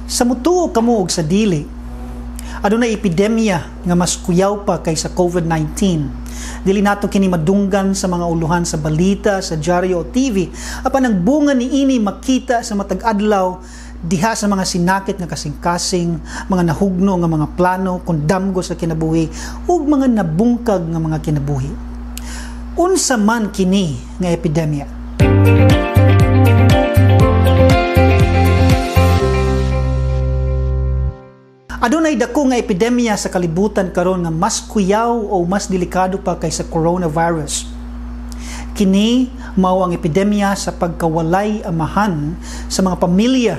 Sa mutuo kamo og sa dili, adunay epidemya nga mas kuyaw pa kaysa COVID-19. Dili nato kini madunggan sa mga uluhan sa balita, sa dyaryo o TV, apan ang bunga niini makita sa matag adlaw diha sa mga sinakit nga kasing-kasing, mga nahugno nga mga plano kung damgo sa kinabuhi ug mga nabungkag nga mga kinabuhi. Unsa man kini nga epidemya? Adunay dako nga epidemya sa kalibutan karon nga mas kuyaw o mas delikado pa kaysa coronavirus. Kini mao ang epidemya sa pagkawalay amahan sa mga pamilya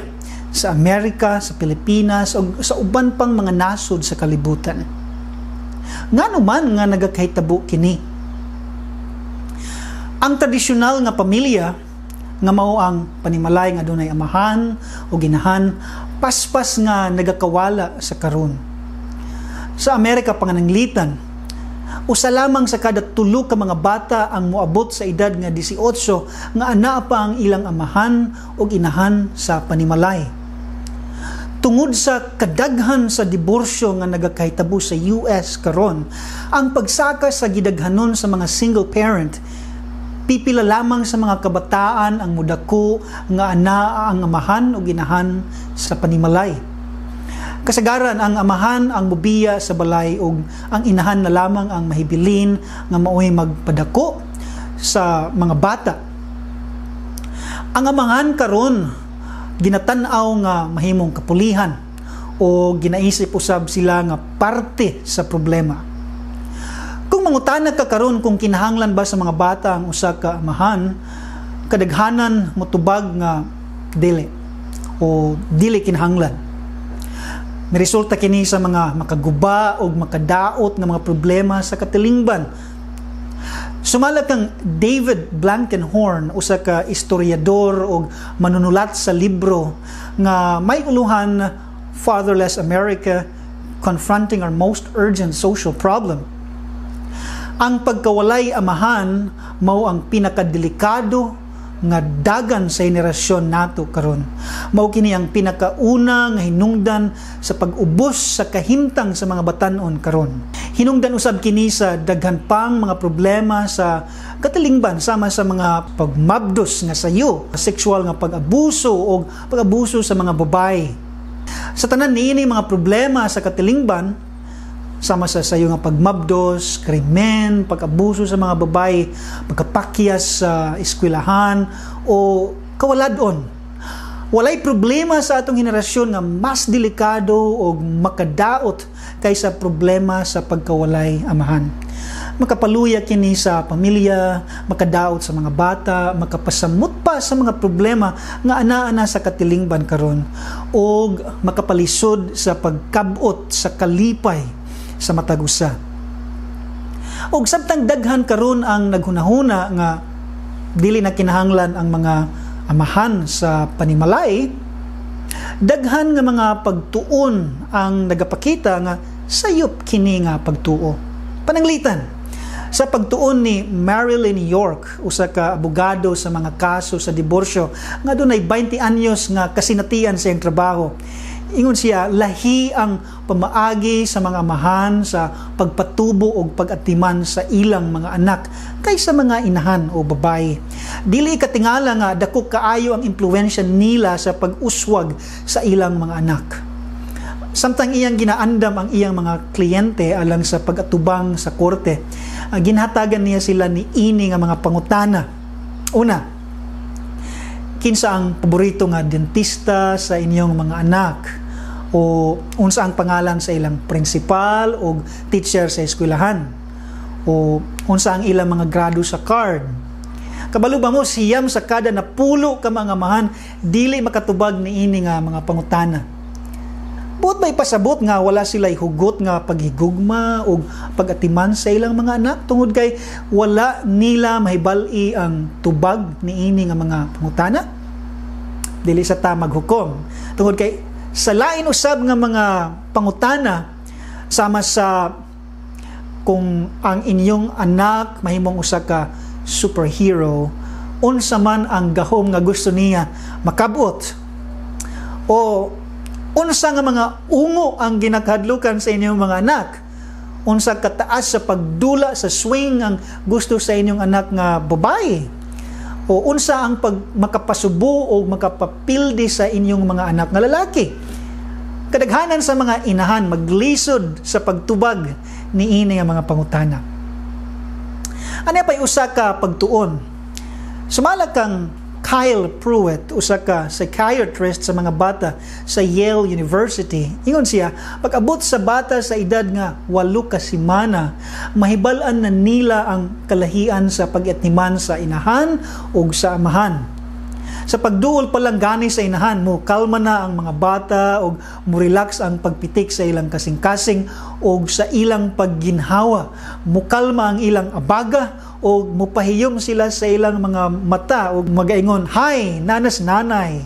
sa Amerika, sa Pilipinas o sa uban pang mga nasod sa kalibutan. Ngano man nga nagakahitabo kini? Ang tradisyonal nga pamilya nga mao ang panimalay nga adunay amahan o ginahan paspas nga nagakawala sa karon. Sa Amerika pangananglitan, usa lamang sa kada tulo ka mga bata ang moabot sa edad nga 18 nga ana pa ang ilang amahan o inahan sa panimalay. Tungod sa kadaghan sa diborsyo nga nagakahitabo sa US karon, ang pagsaka sa gidaghanon sa mga single parent, pipila lamang sa mga kabataan ang mudako nga ana ang amahan o ginahan sa panimalay. Kasagaran ang amahan ang mubiya sa balay ug ang inahan na lamang ang mahibilin nga maoy magpadako sa mga bata. Ang amahan karon ginatan-aw nga mahimong kapulihan o ginaisip usab sila nga parte sa problema. Kung mangutana ka karon kung kinahanglan ba sa mga bata ang usa ka amahan, kadaghanan motubag nga dili o dili kinahanglan. Niresulta kini sa mga makaguba o makadaot nga mga problema sa katilingban. Sumala kang David Blankenhorn, usa ka istoryador o manunulat sa libro nga may uluhan Fatherless America: Confronting Our Most Urgent Social Problem. Ang pagkawalay amahan mao ang pinakadelikado nga dagan sa henerasyon nato karon. Mao kini ang pinakauna nga hinungdan sa pag-ubos sa kahimtang sa mga batan-on karon. Hinungdan usab kini sa daghan pang mga problema sa katilingban sama sa mga pagmabdos nga sayo, sexual nga pag-abuso o pag-abuso sa mga babae. Sa tanan niini mga problema sa katilingban, sama sa sayo nga pagmabdos, krimen, pag-abuso sa mga babae, pagkapakyas sa eskwelahan o kawaladon, walay problema sa atong henerasyon nga mas delikado o makadaot kaysa problema sa pagkawalay amahan. Makapaluya kini sa pamilya, makadaot sa mga bata, makapasamot pa sa mga problema nga ana-ana sa katilingban karon og makapalisod sa pagkabot sa kalipay sa matag usa. Og samtang daghan karon ang naghunahuna nga dili na kinahanglan ang mga amahan sa panimalay, daghan nga mga pagtuon ang nagapakita nga sayop kini nga pagtuo. Pananglitan, sa pagtuon ni Marilyn York, usa ka abogado sa mga kaso sa diborsyo nga dunay 20 anyos nga kasinatian sa iyang trabaho, ingon siya, lahi ang pamaagi sa mga amahan sa pagpatubo o pag-atiman sa ilang mga anak kaysa mga inahan o babae. Dili katingala nga dako kaayo ang impluwensya nila sa pag-uswag sa ilang mga anak. Samtang iyang ginaandam ang iyang mga kliyente alang sa pag-atubang sa korte, ginhatagan niya sila ni ini nga mga pangutana. Una, kinsa ang paborito nga dentista sa inyong mga anak? O unsa ang pangalan sa ilang principal o teacher sa eskwelahan? O unsa ang ilang mga grado sa card? Kabalo ba mo, 9 sa kada 10 ka mga amahan dili makatubag niini nga mga pangutana. Buot ba ipasabot nga wala sila hugot nga paghigugma o pag-atiman sa ilang mga anak tungod kay wala nila mahibal-i ang tubag niini nga mga pangutana? Dili sa ta maghukom tungod kay sa lain usab nga mga pangutana sama sa kung ang inyong anak mahimong usa ka superhero, unsa man ang gahom nga gusto niya makabot, o Unsa nga mga ungo ang ginakahadlukan sa inyong mga anak? Unsa kataas sa pagdula sa swing ang gusto sa inyong anak nga babae? O unsa ang pag makapasubo o makapapildi sa inyong mga anak nga lalaki? Kadaghanan sa mga inahan maglisod sa pagtubag niini nga mga pangutana. Ano pa'y usa ka pagtuon? Sumala kang Kyle Pruett, usa ka psychiatrist sa mga bata sa Yale University. Ingon siya, pag-abot sa bata sa edad nga 8 ka semana, mahibal-an na nila ang kalahian sa pag-atiman sa inahan ug sa amahan. Sa pagduol pa lang gani sa inahan, mo kalma na ang mga bata ug mo relax ang pagpitik sa ilang kasing-kasing ug sa ilang pagginhawa. Mukalma ang ilang abaga ug mupahiyom sila sa ilang mga mata ug magaingon, "Hi, nanas nanay."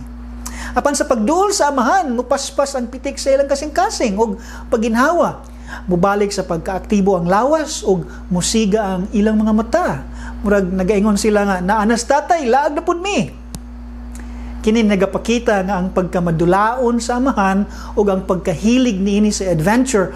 Apan sa pagduol sa amahan, mupaspas ang pitik sa ilang kasing-kasing ug pagginhawa. Mubalik sa pagkaaktibo ang lawas ug musiga ang ilang mga mata. Murag nagaingon sila nga, "Naanas tatay, laag na pud mi." Kini nagapakita nga ang pagkamadulaon sa amahan ug ang pagkahilig niini sa adventure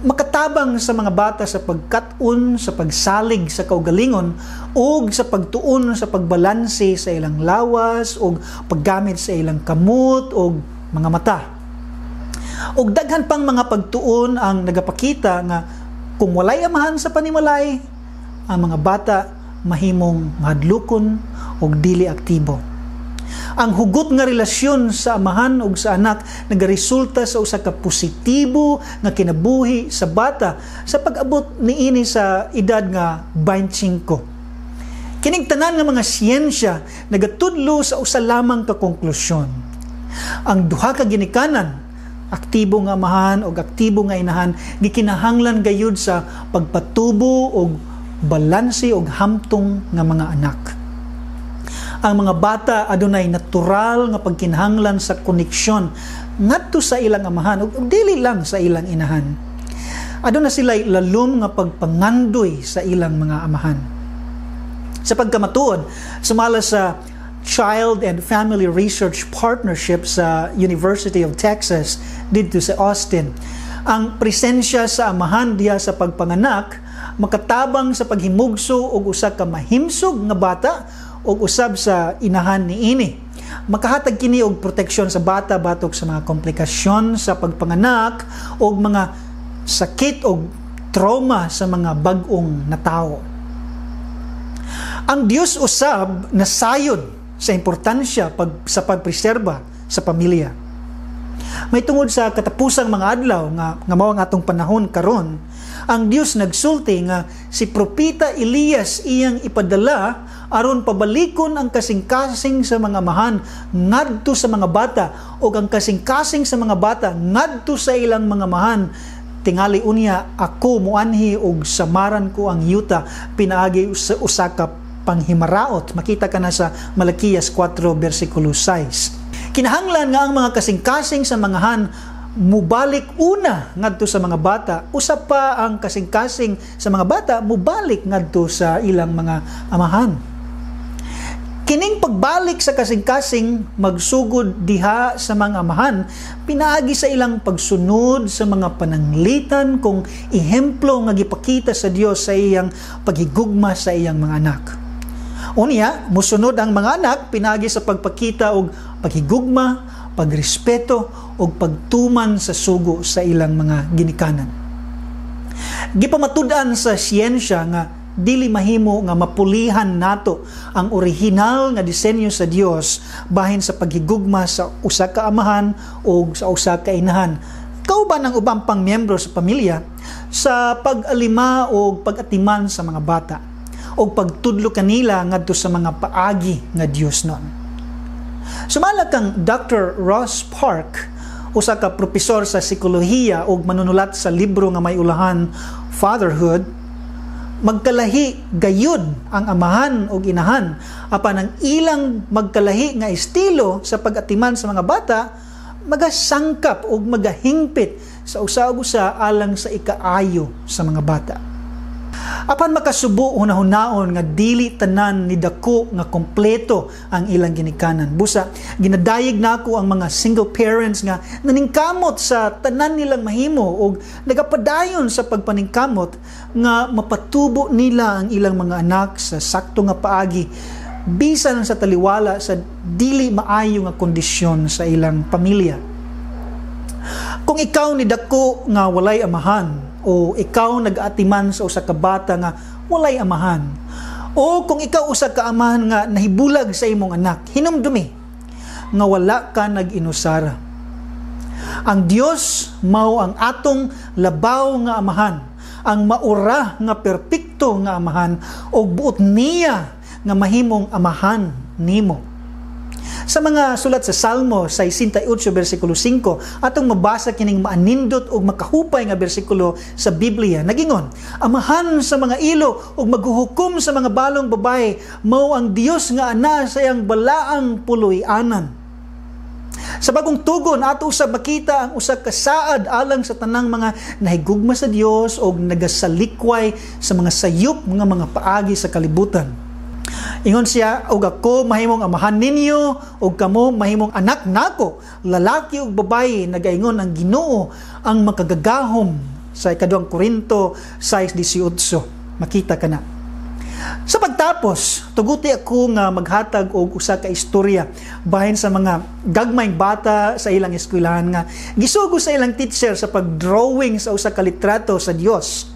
makatabang sa mga bata sa pagkat-on, sa pagsalig sa kaugalingon ug sa pagtuon sa pagbalanse sa ilang lawas ug paggamit sa ilang kamot ug mga mata. Ug daghan pang mga pagtuon ang nagapakita nga kung walay amahan sa panimalay, ang mga bata mahimong mahadlokon ug dili aktibo. Ang hugot nga relasyon sa amahan ug sa anak nagaresulta sa usa ka positibo nga kinabuhi sa bata sa pag-abot niini sa edad nga 25. Kining tanan nga mga siyensya nagatudlo sa usa lamang ka konklusyon. Ang duha ka ginikanan, aktibo nga amahan ug aktibo nga inahan, gikinahanglan gayud sa pagpatubo og balanse og hamtong nga mga anak. Ang mga bata adunay natural nga pagkinahanglan sa koneksyon ngadto sa ilang amahan ug dili lang sa ilang inahan. Aduna sila lalom nga pagpangandoy sa ilang mga amahan. Sa pagkamatuod, sumala sa Child and Family Research Partnership sa University of Texas didto sa Austin, ang presensya sa amahan diha sa pagpanganak makatabang sa paghimugso og usa ka mahimsog nga bata ug usab sa inahan niini. Makahatag kini og proteksyon sa bata batok sa mga komplikasyon sa pagpanganak og mga sakit og trauma sa mga bag-ong natawo. Ang Dios usab nasayod sa importansya sa pagpreserba sa pamilya. May tungod sa katapusang mga adlaw nga mao ang atong panahon karon, ang Dios nagsulti nga si Propeta Elias iyang ipadala aron pabalikon ang kasing-kasing sa mga amahan ngadto sa mga bata o ang kasing-kasing sa mga bata ngadto sa ilang mga amahan. Tingali unya ako muanhi og samaran ko ang yuta pinaagi sa usa ka panghimaraot. Makita ka na sa Malakias 4 bersikulo 6. Kinahanglan nga ang mga kasing-kasing sa mga han mubalik una ngadto sa mga bata, usab pa ang kasing-kasing sa mga bata mubalik ngadto sa ilang mga amahan. Kining pagbalik sa kasing-kasing magsugod diha sa mga amahan pinaagi sa ilang pagsunod sa mga pananglitan kung ehemplo nga gipakita sa Dios sa iyang paghigugma sa iyang mga anak. Unya, musunod ang mga anak pinaagi sa pagpakita og paghigugma, pagrespeto ug pagtuman sa sugo sa ilang mga ginikanan. Gipamatud-an sa siyensya nga dili mahimo nga mapulihan nato ang orihinal nga disenyo sa Dios bahin sa paghigugma sa usa ka amahan o sa usa ka inahan kauban ang ubang pang miyembro sa pamilya sa pag-alima o pag-atiman sa mga bata o pagtudlo kanila ngadto sa mga paagi nga Dios nun. Sumala kang Dr. Ross Park, usa ka propesor sa psikolohiya ug manunulat sa libro nga may ulahan Fatherhood, magkalahi gayud ang amahan ug inahan, apan ang ilang magkalahi nga estilo sa pag-atiman sa mga bata magasangkap ug magahingpit sa usa ug usa alang sa ikaayo sa mga bata. Apan makasubo hunahunaon nga dili tanan ni dako nga kompleto ang ilang ginikanan. Busa ginadayeg nako ang mga single parents nga naningkamot sa tanan nilang mahimo og nagapadayon sa pagpaningkamot nga mapatubo nila ang ilang mga anak sa sakto nga paagi bisan sa taliwala sa dili maayo nga kondisyon sa ilang pamilya. Kung ikaw ni dako nga walay amahan, o ikaw nag-atiman sa usa ka bata nga walay amahan, o kung ikaw usa ka amahan nga nahibulag sa imong anak, hinumdumi nga wala ka nag-inusara. Ang Dios mao ang atong labaw nga amahan, ang maura nga perpekto nga amahan, ug buot niya nga mahimong amahan nimo. Sa mga sulat sa Salmo 68 bersikulo 5, atong mabasa kining maanindot ug makahupay nga bersikulo sa Biblia. Nagingon, "Amahan sa mga ilo ug maghuhukom sa mga balong babae, mao ang Dios nga ana sa iyang balaang puloy-anan." Sa Bagong Tugon, ato usab makita ang usa ka saad alang sa tanang mga nahigugma sa Dios og nagasalikway sa mga sayop nga mga paagi sa kalibutan. Ingon siya, "Og ako mahimong amahan ninyo, ug kamo mahimong anak nako, lalaki ug babayi, nagaingon ang Ginoo ang makagagahom," sa 2 Korinto 6:18. Makita ka na. Sa pagtapos, tuguti ako nga maghatag og usa ka istorya bahin sa mga gagmayng bata sa ilang eskwelahan nga gisugo sa ilang teacher sa pag-drawing sa usa ka litrato sa Dios.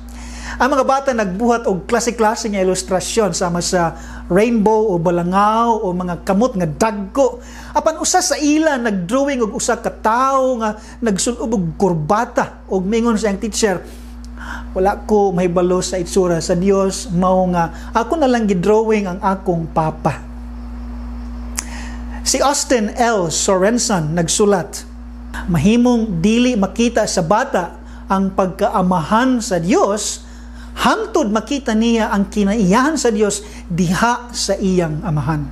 Ang mga bata nagbuhat og klase-klase nga ilustrasyon sama sa rainbow o balangaw o mga kamot nga dagko. Apan usa sa ila nagdrawing og usa ka tawo nga nagsulob og kurbata og mingon sa iyang teacher, "Wala ko mahibalo sa itsura sa Dios, mao nga ako na lang gidrawing ang akong papa." Si Austin L. Sorensen nagsulat, "Mahimong dili makita sa bata ang pagkaamahan sa Dios hangtod makita niya ang kinaiyahan sa Dios diha sa iyang amahan."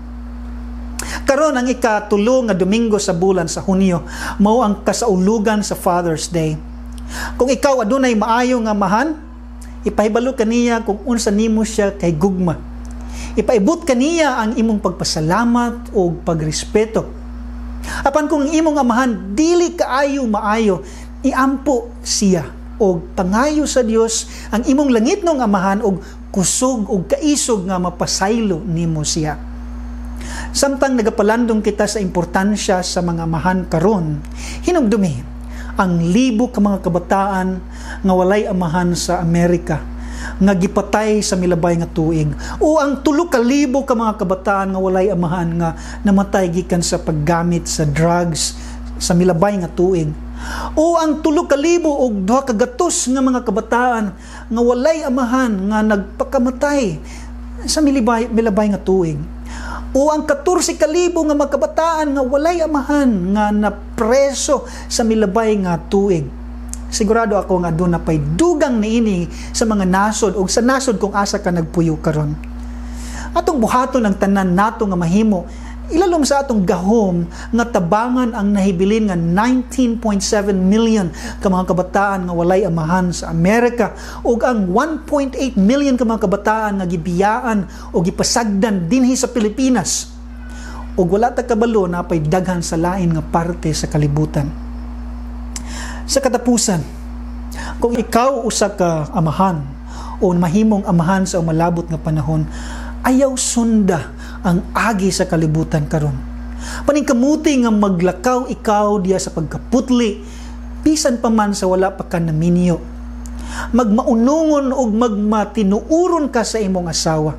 Karon ang 3 nga Domingo sa bulan sa Hunyo, mao ang kasaulugan sa Father's Day. Kung ikaw adunay maayo nga amahan, ipahibalo kaniya kung unsa nimo siya kay gugma. Ipaibot kaniya ang imong pagpasalamat o pagrespeto. Apan kung ang imong amahan dili kaayo maayo, iampo siya og pangayo sa Dios ang imong langitnong amahan og kusog og kaisog nga mapasaylo nimo siya. Samtang nagapalandong kita sa importansya sa mga amahan karon, hinumdumi ang libo ka mga kabataan nga walay amahan sa Amerika nga gipatay sa milabay nga tuig, o ang 3,000 ka mga kabataan nga walay amahan nga namatay gikan sa paggamit sa drugs sa milabay nga tuig, o ang 3,200 nga mga kabataan nga walay amahan nga nagpakamatay sa milabay nga tuig, o ang 14,000 nga mga kabataan nga walay amahan nga napreso sa milabay nga tuig. Sigurado ako nga aduna pay dugang niini sa mga nasod o sa nasod kung asa ka nagpuyo karon. Atong buhaton ang tanan nato nga mahimo ilalom sa atong gahom nga tabangan ang nahibilin nga 19.7 million ka mga kabataan nga walay amahan sa Amerika ug ang 1.8 million ka mga kabataan nga gibiyaan o gipasagdan dinhi sa Pilipinas, ug wala ta kabalo napay daghan sa lain nga parte sa kalibutan. Sa katapusan, kung ikaw usa ka amahan o mahimong amahan sa umalabot nga panahon, ayaw sunda ang agi sa kalibutan karon. Paningkamuti nga maglakaw ikaw diya sa pagkaputli, bisan pa man sa wala pa ka naminyo. Magmaunungon og magmatinuoron ka sa imong asawa.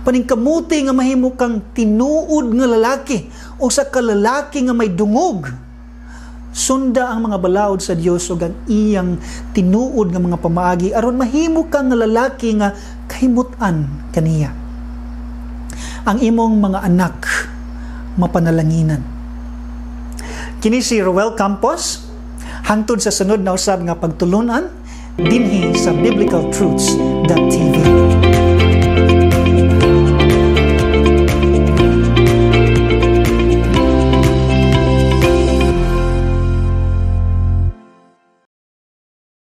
Paningkamuti nga mahimo kang tinuod nga lalaki o sa kalalaki nga may dungog. Sunda ang mga balaod sa Dios ug ang iyang tinuod nga mga pamaagi aron mahimo kang nga lalaki nga kahimut-an kaniya. Ang imong mga anak mapanalanginan. Kini si Roel Campos, hangtod sa sunod na usab nga pagtulunan dinhi sa biblicaltruths.tv.